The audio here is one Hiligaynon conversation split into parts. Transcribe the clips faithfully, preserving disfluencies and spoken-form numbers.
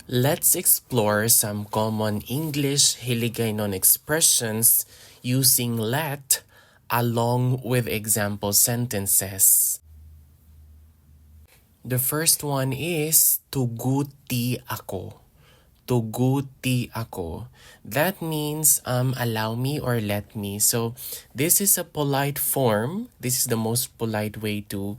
Let's explore some common English Hiligaynon expressions using let along with example sentences. The first one is tuguti ako. Tuguti ako. That means, um, allow me or let me. So, this is a polite form. This is the most polite way to,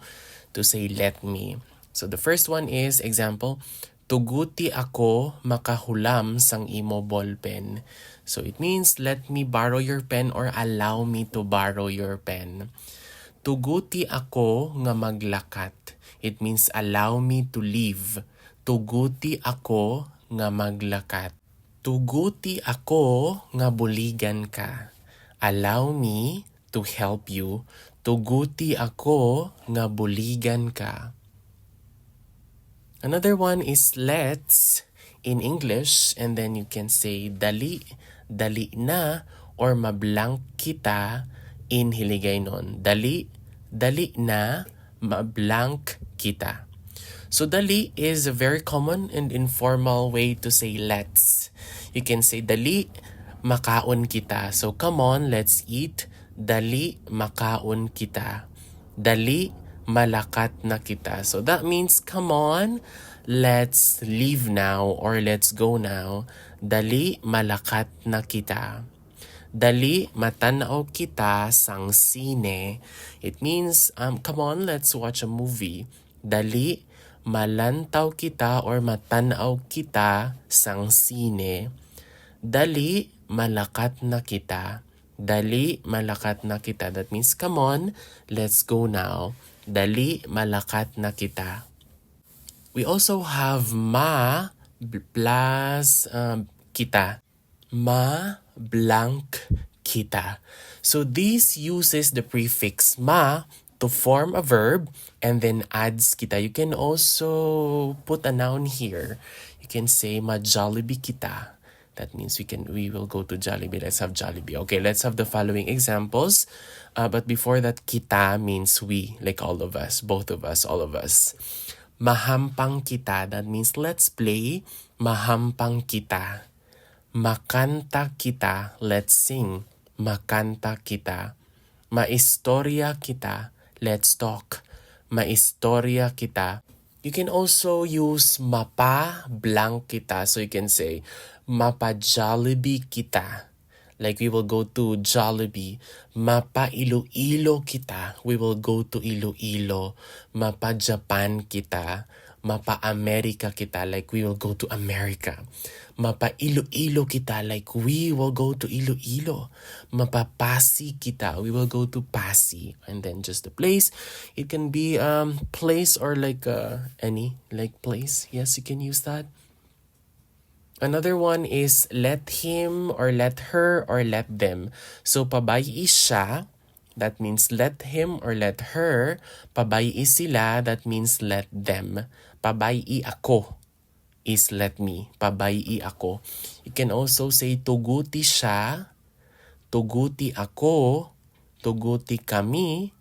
to say let me. So, the first one is, example, tuguti ako makahulam sang imo ballpen. So, it means, let me borrow your pen or allow me to borrow your pen. Tuguti ako nga maglakat. It means, allow me to leave. Tuguti ako nga maglakat. Tuguti ako nga buligan ka. Allow me to help you. Tuguti ako nga buligan ka. Another one is let's in English, and then you can say dali, dali na, or mablank kita in Hiligaynon. Dali, dali na, mablank kita. So dali is a very common and informal way to say let's. You can say dali, makaon kita. So come on, let's eat. Dali, makaon kita. Dali, malakat na kita. So that means come on, let's leave now or let's go now. Dali, malakat na kita. Dali, matan-aw kita sang sine. It means, um, come on, let's watch a movie. Dali, malantaw kita or matan-aw kita sang sine. Dali, malakat na kita. Dali, malakat na kita. That means, come on, let's go now. Dali, malakat na kita. We also have ma plus, um, kita. Ma blank kita. So this uses the prefix ma to form a verb and then adds kita. You can also put a noun here. You can say ma-Jollibee kita. That means we can, we will go to Jollibee. Let's have Jollibee. Okay, let's have the following examples. Uh, but before that, kita means we, like all of us, both of us, all of us. Mahampang kita. That means let's play. Mahampang kita. Makanta kita. Let's sing. Makanta kita. Maistorya kita. Let's talk. Maistorya kita. You can also use mapa blank kita. So you can say, mapa Jollibee kita. Like, we will go to Jollibee. Mapa Iloilo kita. We will go to Iloilo. Mapa Japan kita. Mapa Amerika kita. Like, we will go to America. Mapa Iloilo kita. Like, we will go to Iloilo. Mapa Passi kita. We will go to Passi. And then just the place. It can be, um, place or, like, uh, any, like, place. Yes, you can use that. Another one is let him or let her or let them. So, pabay-i siya, that means let him or let her. Pabay-i sila, that means let them. Pabay-i ako is let me. Pabay-i ako. You can also say tuguti siya, tuguti ako, tuguti kami,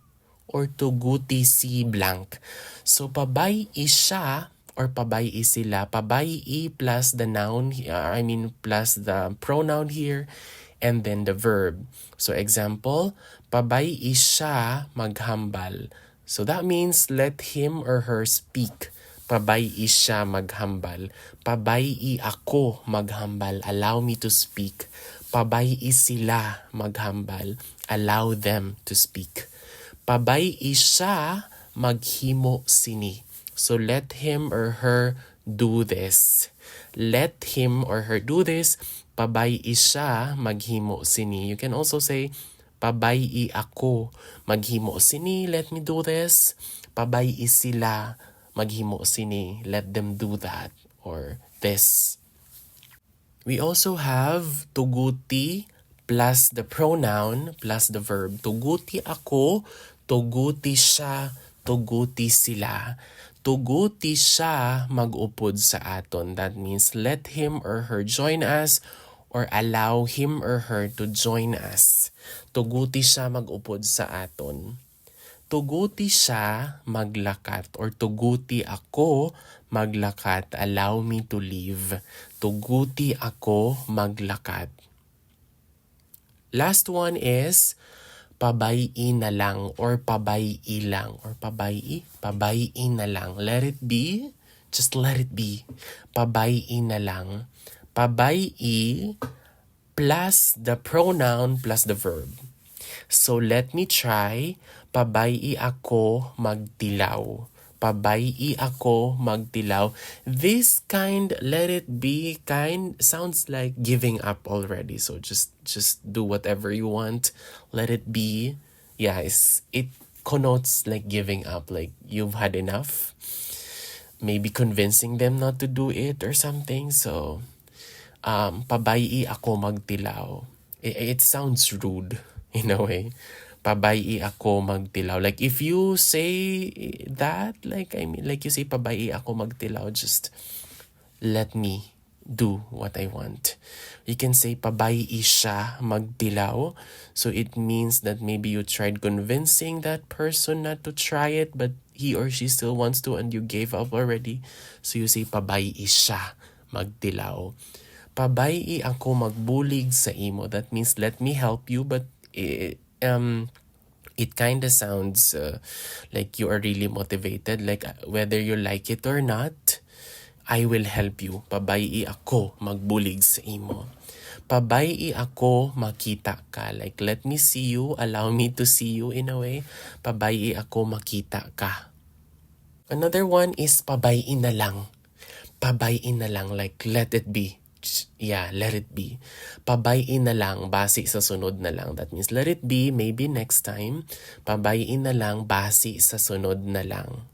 or tuguti si blank. So, pabay-i siya or pabay-i sila. Pabay-i plus the noun, uh, I mean, plus the pronoun here, and then the verb. So, example, pabay-i siya maghambal. So, that means let him or her speak. Pabay-i siya maghambal. Pabay-i ako maghambal. Allow me to speak. Pabay-i sila maghambal. Allow them to speak. Pabay-i siya maghimo sini. So, let him or her do this. Let him or her do this. Pabay-i siya maghimo sini. You can also say, pabay-i ako maghimo sini. Let me do this. Pabay-i sila maghimo sini. Let them do that or this. We also have tuguti plus the pronoun plus the verb. Tuguti ako, tuguti siya, tuguti sila. Tuguti siya mag-upod sa aton. That means let him or her join us or allow him or her to join us. Tuguti siya mag-upod sa aton. Tuguti siya maglakat, or tuguti ako maglakat. Allow me to leave. Tuguti ako maglakat. Last one is pabay-i na lang, or pabay-i lang, or pabay-i, pabay-i na lang. Let it be. Just let it be. Pabay-i na lang. Pabay-i plus the pronoun plus the verb. So let me try. Pabay-i ako magtilaw. Pabay-i ako magtilaw. This kind, let it be kind, sounds like giving up already. So just just do whatever you want. Let it be. Yeah, it's, it connotes like giving up, like you've had enough. Maybe convincing them not to do it or something. So, um, pabay-i ako magtilaw. It, it sounds rude in a way. Pabay-i ako magtilaw. Like, if you say that, like, I mean, like, you say, "Pabay-i ako magtilaw," just let me do what I want. You can say, "Pabay-i siya magtilaw." So it means that maybe you tried convincing that person not to try it, but he or she still wants to, and you gave up already. So you say, "Pabay-i siya magtilaw." "Pabay-i ako magbulig sa imo." That means, "Let me help you," but i-, um, it kinda sounds, uh, like you are really motivated, like, uh, whether you like it or not, "I will help you." Pabay-i ako magbulig sa imo. Pabay-i ako makita ka. Like, "Let me see you, allow me to see you," in a way. Pabay-i ako makita ka. Another one is pabay-i na lang. Pabay-i na lang, like, let it be. Ch-, yeah, let it be. Pabay-i na lang, basi sa sunod na lang. That means, let it be, maybe next time. Pabay-i na lang, basi sa sunod na lang.